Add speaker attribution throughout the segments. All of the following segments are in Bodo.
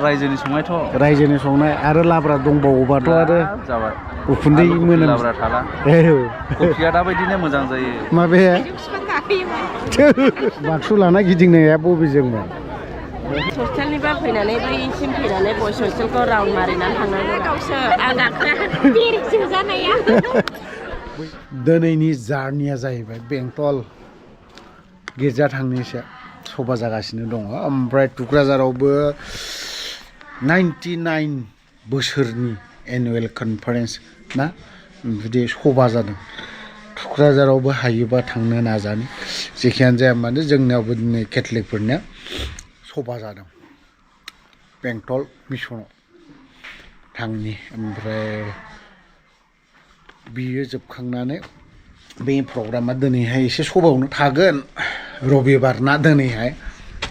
Speaker 1: रायजोनि संनायथ'
Speaker 2: रायजोनि संनाय आरो लाब्रा दंबावोबाथ' आरो
Speaker 1: जाबाय
Speaker 2: उखुन्दै मोनो
Speaker 1: लाब्रा थाला कफिया दाबायदिनो मोजां जायो
Speaker 2: माबे बाक्सु लाना गिदिंनाया बबेजोंमोन
Speaker 3: हस्टेलनिफ्राय फैनानै बैसिम फैनानै बयस हस्टेलखौ राउन्ड मारिनानै थांनांगौ गावसो आं गाखोना बेरेजों जानाया
Speaker 2: दिनैनि जार्निया जाहैबाय बेंटल गिर्जा थांनोसो सभा जागासिनो दङ ओमफ्राय टुक्राझारावबो 99 बोसोरनि एनुवेल कनफारेन्स ना बिदि सभा जादों टुक्राझारावबो हायोबा थांनो नाजानि जेखियानो जाया मानो जोंनियावबो दिनै केथलिकफोरनिया सभा जादों बेंटल मिसनाव थांनि ओमफ्राय बियो जोबखांनानै बे प्रग्रामा दिनैहाय एसे सभायावनो थागोन रबिबार ना दिनैहाय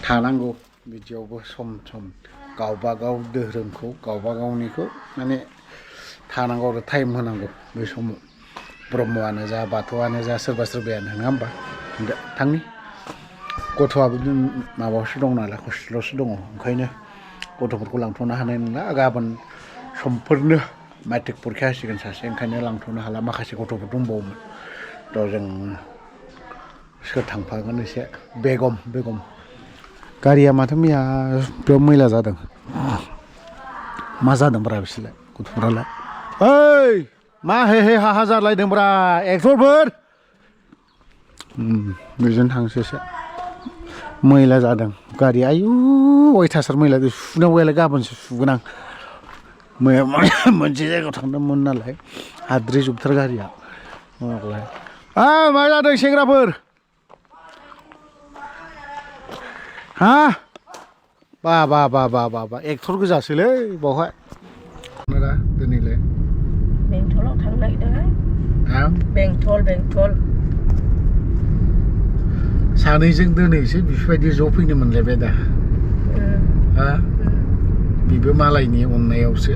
Speaker 2: थानांगौ बिदियावबो सम सम गावबागाव धोरोमखौ गावबागावनिखौ माने थानांगौ आरो टाइम होनांगौ बे समाव ब्रह्मआनो जा बाथौआनो जा सोरबा सोरबायानो नङा होमबा थांनि गथ'आबो माबायावसो दं नालाय हस्टेलावसो दङ ओंखायनो गथ'फोरखौ लांथ'नो हानाय नंला गाबोन समफोरनो मेट्रिक परिखा होसिगोन सासे ओंखायनो लांथ'नो हाला माखासे गथ'फोर दंबावोमोन थ' जों सोर थांफागोन एसे बेगम गारिया माथो मैया बेयाव मैला जादों मा जादोंब्रा बिसोरलाय गथ'फोरालाय ओइ मा हे हा जालायदोंब्रा एक्टरफोर बेजों थांसैसो मैला जादों गारि आयु अयथासार मैला सुनांगौयालाय गाबोनसो सुगोन आं मैया मोनसे जायगायाव थांदोंमोन नालाय हाद्रि जोबथार गारिया मा जादों सेंग्राफोर हा बा एक्टर गोजासोलै बावहाय दिनैलाय
Speaker 3: बेंटलाव थांनो नागिरदों बेंटल
Speaker 2: सानैजों दिनैसो बेफोरबायदि ज' फैनो मोनलायबाय दा हा बेबो मालायनि अननायावसो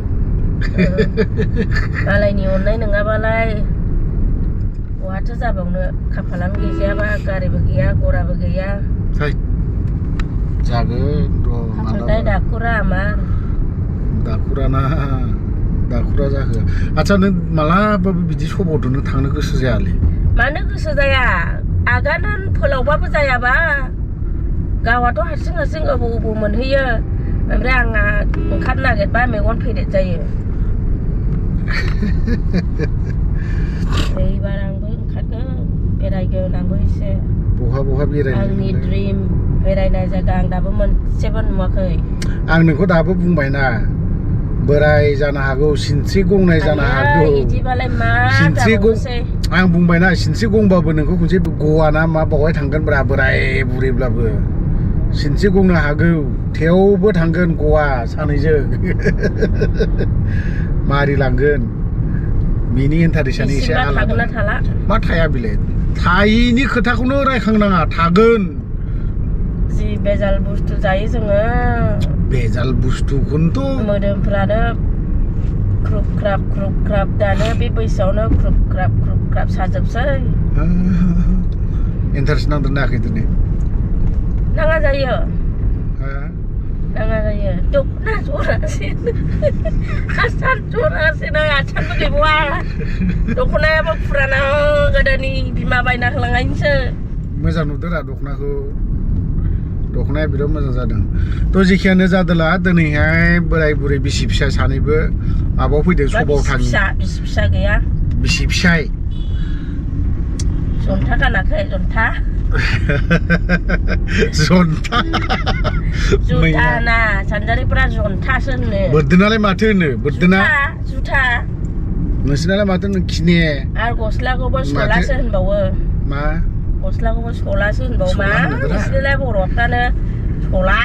Speaker 3: मालायनि अननाय नङाबालाय बहाथो जाबावनो खाफालानो गैजायाबा गारिबो गैया गराबो गैया
Speaker 2: जागोन र'
Speaker 3: दाखुरा आमार
Speaker 2: दाखुरा जाहो आच्छा नों मालाबाबो बिदि सभायावथ' नों थांनो गोसो जायालै
Speaker 3: मानो गोसो जाया आगानानो फोलावबाबो जायाबा गावआथ' हारसिं अबाव मोनहैयो ओमफ्राय आंहा ओंखारनो नागिरबा मेगन फेदेद जायो एबार आंबो ओंखारगोन बेरायगोन आंबो एसे
Speaker 2: बहा बेरायनो
Speaker 3: आंनि ड्रिम बेरायनाय जायगा आं दाबो मोनसेबो नुवाखै
Speaker 2: आं नोंखौ दाबो बुंबायना बोराय जानो हागौ सिनस्रि गंनाय जानो हागौ
Speaker 3: बिदिबालाय मा
Speaker 2: सिनस्रि आं बुंबायना सिनस्रि गंबाबो नोंखौ खनसे गवा ना मा बावहाय थांगोन ब्रा बोराय बुरैब्लाबो सिनस्रि गंनो हागौ थेवबो थांगोन गवा सानैजों मारि लांगोन बिनि इन्टारेस्टआनो एसे आलादा मा थाया बिलाय थायिनि खोथाखौनो रायखांनाङा थागोन
Speaker 3: जि बेजाल बुस्थु जायो जोङो
Speaker 2: बेजाल बुस्थुखौनोथ'
Speaker 3: मोदोमफ्रानो ख्रुब ख्राब दानो बे बैसोआवनो ख्रुब ख्राब साजोबसै
Speaker 2: इन्टारेस्ट नांदों नायाखै दिनै
Speaker 3: नाङा जायो दख'ना जरासे आसान जरासेनो आसानबो गैबावा दख'नायाबो फुराना गोदोनि बिमा बायना होलांनायनिसो
Speaker 2: मोजां नुदोंरा दख'नाया बिराद मोजां जादों थ' जेखियानो जादोंला दिनैहाय बोराय बुरै बिसि फिसा सानैबो माबायाव फैदों सभायाव थाङो
Speaker 3: बिसि फिसा गैया
Speaker 2: बिसि फिसाय
Speaker 3: जन्था गानाखै जन्था जुथा सानजारिफोरा जन्थासो होनो
Speaker 2: बोरदोनालाय माथो होनो बोरदोना
Speaker 3: जुथा
Speaker 2: नोंसिनालाय माथो होनो खिने
Speaker 3: आरो गस्लाखौबो सलासो होनबावो
Speaker 2: मा
Speaker 3: गस्लाखौबो सलासो होनबावो मा नोंसिनिलाय बर'फ्रानो सला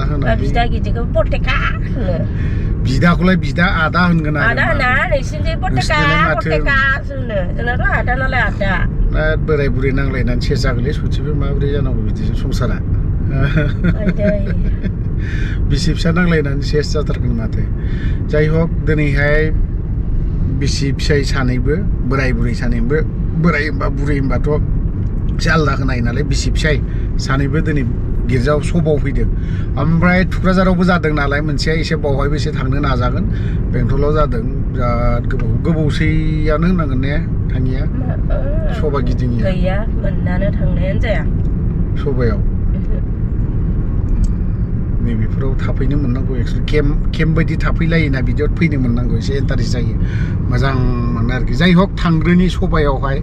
Speaker 3: होनो बिदा गिदिरखौ पटेका होनो
Speaker 2: बिदाखौलाय बिदा आदा होनगोन
Speaker 3: आदा होना नोंसिनिजों पटेका होनो जोंनाथ' आदा नालाय आदा
Speaker 2: बोराय बुरै नांलायनानै सेस जागोनलै सथिबो माबोरै जानांगौ बिदिजों संसारा बिसि फिसा नांलायनानै सेस जाथारगोन माथो जाय हक दिनैहाय बिसि फिसाय सानैबो बोराय बुरै सानैबो बोराय होनबा बुरै होनबाथ' एसे आलादा खोनायो नालाय बिसि फिसाय सानैबो दिनै गिर्जायाव सबाव फैदों ओमफ्राय थुक्राझारावबो जादों नालाय मोनसेया एसे बावहायबो एसे थांनो नाजागोन बेंथलाव जादों बिराद गोबावसैयानो होननांगोन ने थाङिया सबा गिदिङिया
Speaker 3: गैया मोननानो थांनायानो जाया
Speaker 2: सबायाव नैबेफोराव थाफैनो मोननांगौ एक्सुवेलि केम्प बायदि थाफैलायोना बिदियाव फैनो मोननांगौ एसे इन्टारेस्ट जायो मोजां मोनो आरोखि जाय हक थांग्रोनि सबायावहाय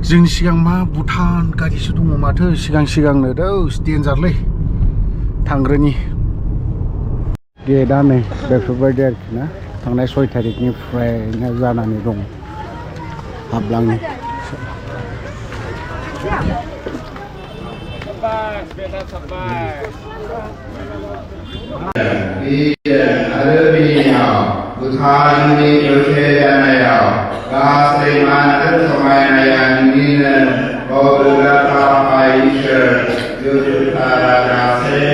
Speaker 2: जोंनि सिगां मा भुटान गारिसो दङ माथो सिगांनो डेन्जारलै थांग्रोनि गेटआ नै बेफोरबायदि आरोखि ना थांनाय 6 तारिखनिफ्रायनो जानानै दं हाबलाङो
Speaker 4: आरो बेनियाव भुटाननि गोथे जानायाव गासै मान आरो समायनाया नोंनिनो बावगारथावै इसोर जुजुथारा गासै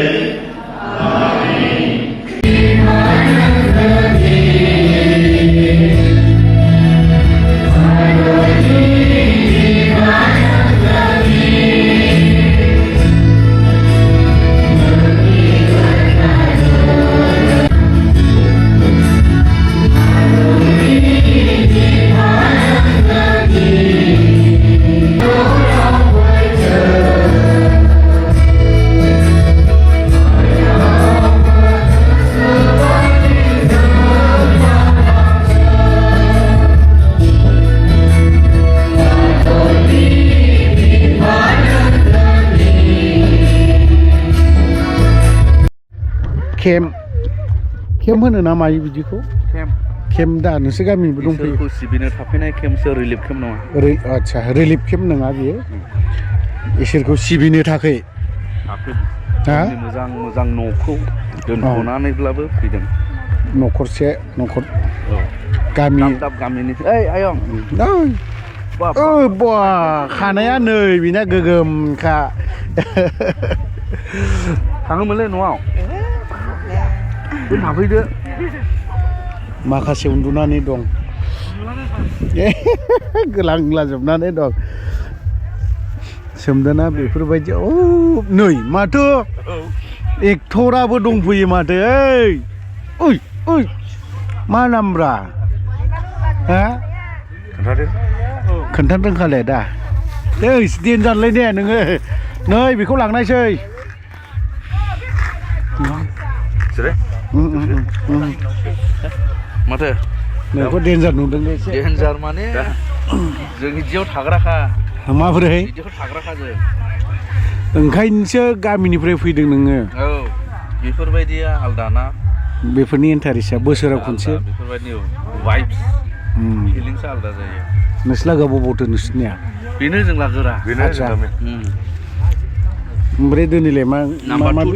Speaker 2: केम्प होनो ना मायो बिदिखौ केम्प दा नोंसोर गामिनिबो दंफैयो
Speaker 1: इसोरखौ सिबिनो थाफैनाय केम्पसो रिलिफ केम्प नङा
Speaker 2: आच्छा रिलिफ केम्प नङा बियो इसोरखौ सिबिनो थाखै
Speaker 1: मोजां न'खौ दोनथ'नानैब्लाबो फैदों
Speaker 2: न'खरसे गामि
Speaker 1: दाब गामिनि ओइ आयं
Speaker 2: बा खानाया नै बिना गोगोमखा
Speaker 1: थाङोमोनलै न'आव थाफैदो
Speaker 2: माखासे उन्दुनानै दं गोलांलाजोबनानै दं सोमदोना बेफोरबायदि नै माथो एक्टराबो दंफैयो माथो ओइ मा नामब्रा हा खोन्थानो रोंखाले दा डेन्जारलै ने नोङो नै बेखौ लांनायसै
Speaker 1: माथो
Speaker 2: नोंखौ डेन्जार नुदों
Speaker 1: डेन्जार माने जों बिदियाव थाग्राखा
Speaker 2: माबोरै
Speaker 1: बिदियाव थाग्राखा जों
Speaker 2: ओंखायनोसो गामिनिफ्राय फैदों नोङो
Speaker 1: औ बेफोरबायदिया आलदाना
Speaker 2: बेफोरनि इन्टारेस्टआ बोसोराव खनसे
Speaker 1: बेफोरबायदि वाइब्स फिलिंसआ आलदा जायो
Speaker 2: नोंसोरला गोबावथो नोंसोरनिया
Speaker 1: बेनो जों लागोरा
Speaker 2: ओमफ्राय दिनैलाय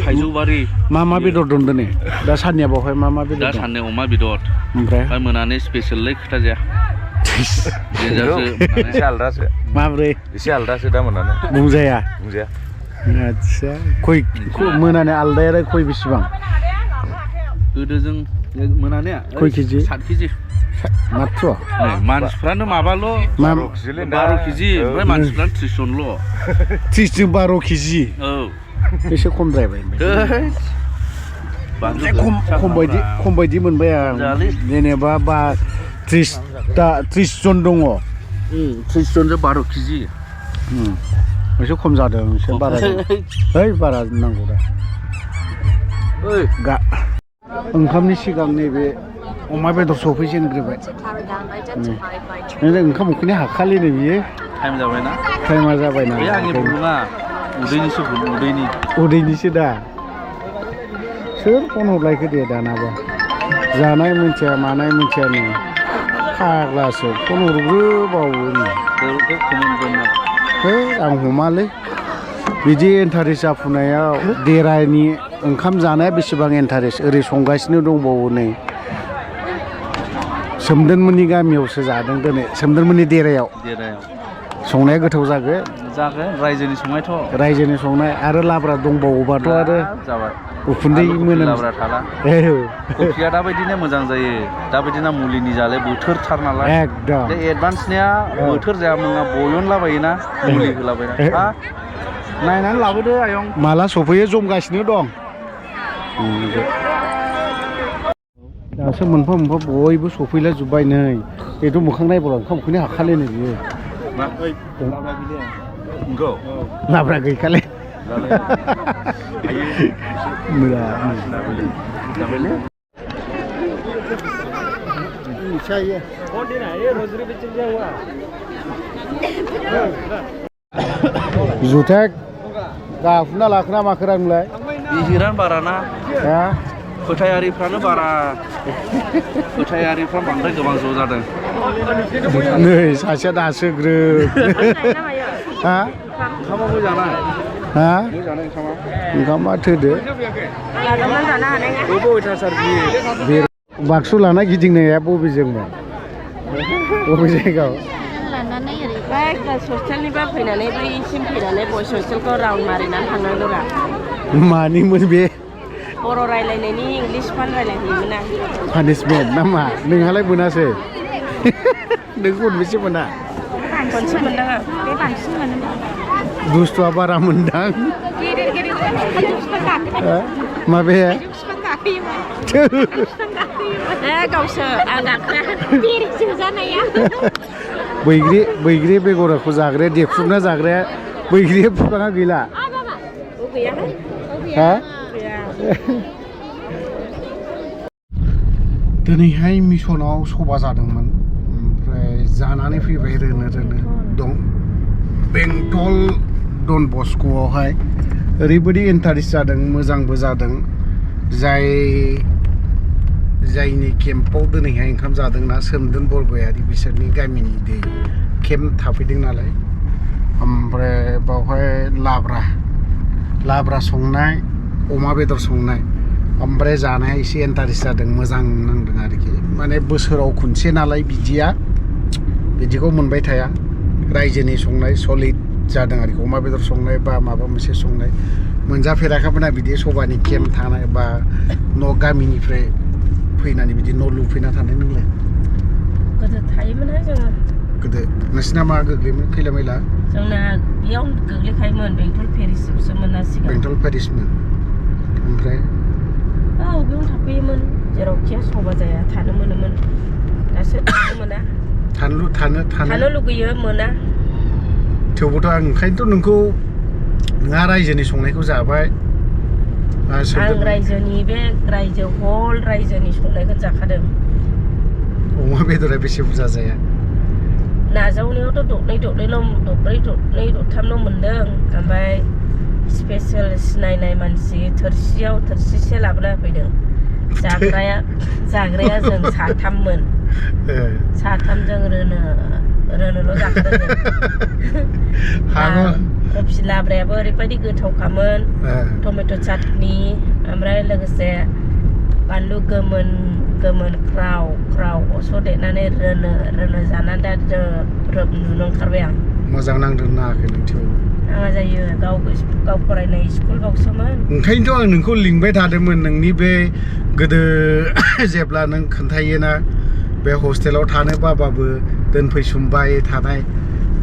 Speaker 1: थाइजौबारि
Speaker 2: मा बेदर दं दिनै दा साननिया बावहाय मा बेदर
Speaker 1: दा साननै अमा बेदर
Speaker 2: ओमफ्राय
Speaker 1: मोनानि स्पेसियलै खोथा जाया
Speaker 4: एसे आलदासो
Speaker 2: माब्रै
Speaker 4: एसे आलदासो दा मोनानो
Speaker 2: बुंजाया
Speaker 4: आदसा
Speaker 2: खय मोनानि आलदाया खय बेसेबां
Speaker 1: गोदो जों मोनानिया
Speaker 2: खय केजि
Speaker 1: 7 केजि
Speaker 2: मात्र
Speaker 1: मानसिफ्रानो माबाल' 12 केजि ओमफ्राय मानसिफ्रानो 30 जनल'
Speaker 2: 30 जों 12 केजि
Speaker 1: औ
Speaker 2: एसे खमद्रायबाय खम बायदि मोनबाय आं जेनेबा 30 जन दङ
Speaker 1: 30 जनजों 12 केजि
Speaker 2: एसे खम जादों एसे बारा बारा नांगौ दा ओंखामनि सिगां नैबे अमा बेदर सफैजेनग्रोबाय ओंखाम उखैनो हाखालि नै बियो टाइमा जाबायना
Speaker 1: बे आंनि भुल नङा
Speaker 2: उदैनिसो दा सोर फन हरलायखो दे दानाबा जानाय मोनथिया मानाय मोनथिया नै फाग्लासो फन हरग्रोबावो आं हमालै बिदि इन्टारेस्ट जाफुनायाव देरानि ओंखाम जानाया बेसेबां इन्टारेस्ट ओरै संगासिनो दंबावो नै सोमदोनमोननि गामियावसो जादों दिनै सोमदोनमोननि देरायाव संनाया गोथाव जागोन रायजोनि संनाय आरो लाब्रा दंबावोबाथ' आरो उखुन्दै मोनो
Speaker 1: कफिया दाबायदिनो मोजां जायो दाबायदिना मुलिनि जाले बोथोरथार नालाय एकदम एडभान्सनिया बोथोर जाया मोना बयनलाबायोना मुलि होलाबायना नायनानै लाबोदो आयं
Speaker 2: माला सफैयो जमगासिनो दं दासो मोनफा मोनफा बयबो सफैला जोब्बाय नै बेथ' मोखां नायब्ला ओंखाम उखैनो हाखाले नै बियो
Speaker 1: मा नंगौ
Speaker 2: लाब्रा गैखाले जुथा गाफुना लाखोना माखोरा नोंलाय
Speaker 1: बिहिरानो बाराना
Speaker 2: हा
Speaker 1: फोथायारिफ्रानो बारा फोथायारिफ्रा बांद्राय गोबां ज' जादों
Speaker 2: नै सासेया दासो ग्रोब हा
Speaker 1: ओंखामा मोजाङा
Speaker 2: हा
Speaker 1: मोजाङा ओंखामा
Speaker 2: ओंखामा थोदो
Speaker 1: बबे अयथासार बियो
Speaker 2: बाक्सु लाना गिदिंनाया बबेजोंमोन बबे जायगायाव
Speaker 3: हस्टेलनिफ्राय फैनानै बैसिम फैनानै बयस हस्टेलखौ राउन्ड मारिनानै थांनांगौ रा
Speaker 2: मानिमोन बे
Speaker 3: बर' रायलायनायनि इंलिस फान रायलायहैयोमोन आं
Speaker 2: पानिसमेन्ट ना मा नोंहालाय मोनासै नों खनबेसे मोना
Speaker 3: खनसे मोनदों आं बे बांसिन मोनो
Speaker 2: दुस्थुआ बारा मोनदां माबे
Speaker 3: गावसो आं गाखोना बेरेजों जानाया
Speaker 2: बैग्रि बेगरखौ जाग्राया देख्रुबना जाग्राया बैग्रि बिफाङा गैला हा दिनैहाय मिसनाव सभा जादोंमोन ओमफ्राय जानानै फैबाय रोनो दं बेंटल डन बस्क'आवहाय ओरैबायदि इन्टारेस्ट जादों मोजांबो जादों जायनि केम्पआव दिनैहाय ओंखाम जादोंना सोमदोन बरगयारि बिसोरनि गामिनि दै केम्प थाफैदों नालाय ओमफ्राय बावहाय लाब्रा संनाय अमा बेदर संनाय ओमफ्राय जानाया एसे इन्टारेस्ट जादों मोजां नांदों आरोखि माने बोसोराव खनसे नालाय बिदिखौ मोनबाय थाया रायजोनि संनाय सलिड जादों आरोखि अमा बेदर संनाय बा माबा मोनसे संनाय मोनजाफेराखैमोन बिदि सभानि केम्प थानाय बा न' गामिनिफ्राय फैनानै बिदि न' लुफैना थानाय नोंलाय
Speaker 3: गोदो थायोमोन जोङो
Speaker 2: गोदो नोंसिना मा गोग्लैयोमोन खैला मैला
Speaker 3: जोंना बेयाव गोग्लैखायोमोन बेंटल पेरिससोमोन ना सिगां
Speaker 2: बेंटल पेरिसमोन ओमफ्राय
Speaker 3: औ बेयावनो थाफैयोमोन जेरावखि सभा जाया थानो मोनोमोन दासो थानो मोना थानो लुगैयो मोना
Speaker 2: थेवबोथ' आं ओंखायनोथ' नोंहा रायजोनि संनायखौ जाबाय
Speaker 3: आं रायजोनि बे हल रायजोनि संनायखौ जाखादों
Speaker 2: अमा बेदरा बेसे बुरजा जाया
Speaker 3: नाजावनायावथ' दरनै दरथामल' मोनदों ओमफ्राय स्पेसियेल सिनायनाय मानसि थोरसिसे लाबोना होफैदों जाग्राया जों साथाममोन साथामजों रोनोल' जाखादों कफि लाब्रायाबो ओरैबायदि गोथावखामोन टमेट' चाटनि ओमफ्राय लोगोसे बानलु गोमोन ख्राव अस' देनानै रोनो जानानै दा रोब नुनो ओंखारबाय आं
Speaker 2: मोजां नांदों नाङाखै नों थेवबो
Speaker 3: नाङा जायो गाव फरायनाय स्कुल बावसोमोन
Speaker 2: ओंखायनोथ' आं नोंखौ लिंबाय थादोंमोन नोंनि बे गोदो जेब्ला नों खोन्थायोना बे हस्टेलाव थानो बाबाबो दोनफैसुमबाय थानाय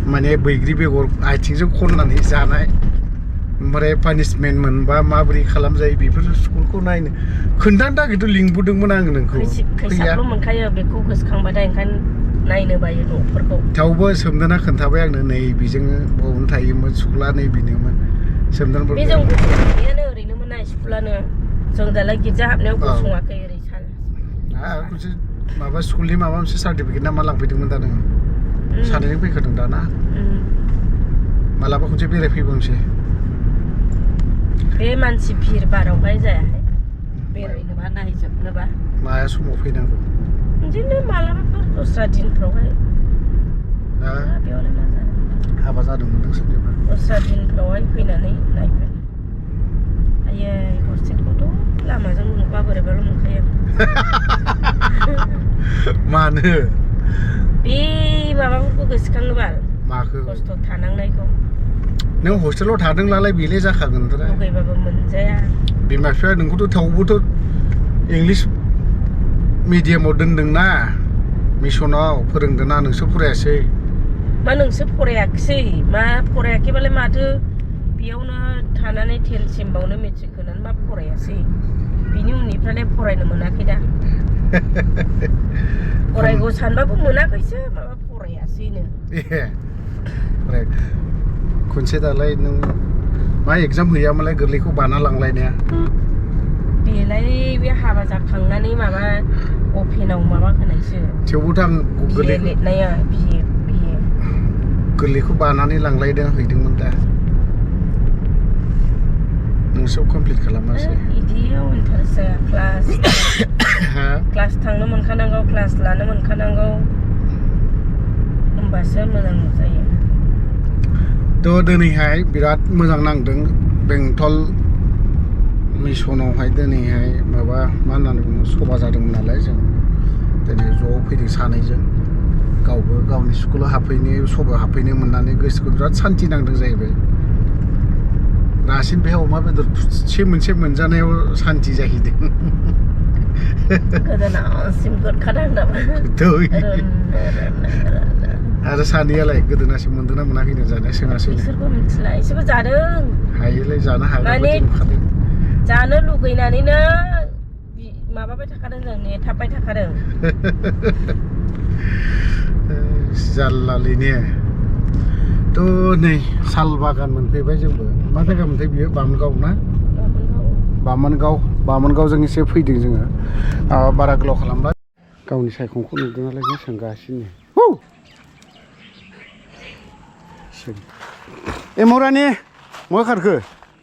Speaker 2: माने बैग्रि बेगर आथिंजों खननानै जानाय ओमफ्राय पानिसमेन्ट मोनबा माबोरै खालामजायो बेफोर स्कुलखौ नायनो खोन्थानो थाखायथ' लिंबोदोंमोन आङो नोंखौ
Speaker 3: खैसाबल' मोनखायो बेखौ गोसोखांबाथाय ओंखायनो नायनो बायो न'फोरखौ
Speaker 2: थेवबो सोमदोना खोन्थाबाय आंनो नै बेजोंनो बावनो थायोमोन स्कुला नै बेनोमोन सोमदोन
Speaker 3: बे जों गथ'यानो ओरैनोमोन ना स्कुलानो जों दालाय गिर्जा हाबनायाव गसङाखै ओरै
Speaker 2: खनसे माबा स्कुलनि माबा मोनसे सार्टिफिकेट ना मा लांफैदोंमोन दा नोङो सानैजों फैखादों दाना मालाबा खनसे बेरायफैबांसै
Speaker 3: बे मानसि भिर बारावहाय जायाहाय बेरायनोबा नायजोबनोबा
Speaker 2: माया समाव फैनांगौ
Speaker 3: बिदिनो मालाबाफोर दस्रा दिनफ्रावहाय बेयावलाय मा जादों
Speaker 2: हाबा जादोंमोन नों सोरनिबा
Speaker 3: दस्रा दिनफ्रावहाय फैनानै नायफै आयै हस्टेलखौथ' लामाजों नुबा बोरैबाल' मोनखायो
Speaker 2: मानो
Speaker 3: बे माबाफोरखौ गोसोखाङोबा
Speaker 2: माखौ
Speaker 3: खस्थ' थानांनायखौ
Speaker 2: नों हस्टेलाव थादोंब्लालाय बेलाय जाखागोन
Speaker 3: लुगैबाबो मोनजाया
Speaker 2: बिमा बिफाया नोंखौथ' थेवबोथ' इंलिस मिडियामाव दोनदोंना मिसनाव फोरोंदोंना नोंसो फरायासै
Speaker 3: मा नोंसो फरायाखिसै मा फरायाखैबालाय माथो बेयावनो थानानै 10 सिमबावनो मेट्रिक होनानै मा फरायासै बिनि उननिफ्राय फरायनो मोनाखै दा फरायगौ सानबाबो मोनाखैसो माबा फरायासैनो
Speaker 2: खनसे दालाय नों मा एग्जाम हैयामोनलाय गोरलैखौ बाना लांलायनाया
Speaker 3: बेलाय बे हाबा जाखांनानै माबा अपेनाव माबा होनायसो
Speaker 2: थेवबोथ' आं
Speaker 3: बिए लिरनाया बिए
Speaker 2: गोरलैखौ बानानै लांलायदों हैदोंमोन दा नोंसोर कमप्लिट खालामासै
Speaker 3: बिदियाव इन्टारेस्ट जाया क्लास थांनो मोनखानांगौ क्लास लानो मोनखानांगौ होमबासो मोजां जायो
Speaker 2: थ' दिनैहाय बिराद मोजां नांदों बेंटल मिसनावहाय दिनैहाय माबा मा होननानै बुङो सभा जादोंमोन नालाय जों दिनै ज' फैदों सानैजों गावबो गावनि स्कुलाव हाबफैनो सभायाव हाबफैनो मोननानै गोसोखौ बिराद सान्थि नांदों जाहैबाय रासिन बे अमा बेदर मोनसे मोनजानायाव सान्थि जाहैदों
Speaker 3: गोदोनासिम गुरखादों नामा
Speaker 2: आरो सानैयालाय गोदोनासिम मोनदोंना मोनाखैनो जानाया सोङासै
Speaker 3: बिसोरबो मिथिला इसोरबो जादों
Speaker 2: हायोलाय जानो हागोन
Speaker 3: जानो लुगैनानैनो माबाबाय थाखादों जों नेथाबबाय थाखादों
Speaker 2: जारलालै ने थ' नै साल बागान मोनफैबाय जोंबो मा जायगा मोनथाय बियो बामोनगाव ना बामोनगावजों एसे फैदों जोङो बारा गोलाव खालामबा गावनि सायखंखौ नुदों नालाय जों सोंगासिनो एमरानि मा खारखो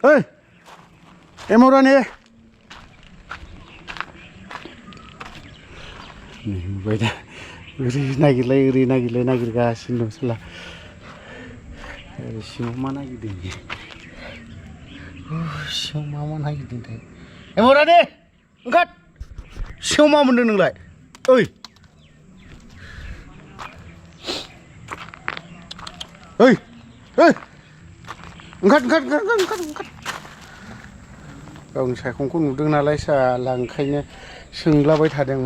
Speaker 2: ओइ एमरानि नुबाय दा ओरै नागिरगासिनो दं सोरला सिङाव मा नागिरदों सिङाव मा नागिरदोंथाय एमरानि ओंखार सिङाव मा मोनदों नोंलाय ओइ ओंखार गावनि सायखंखौ नुदों नालाय साला ओंखायनो सोंलाबाय थादों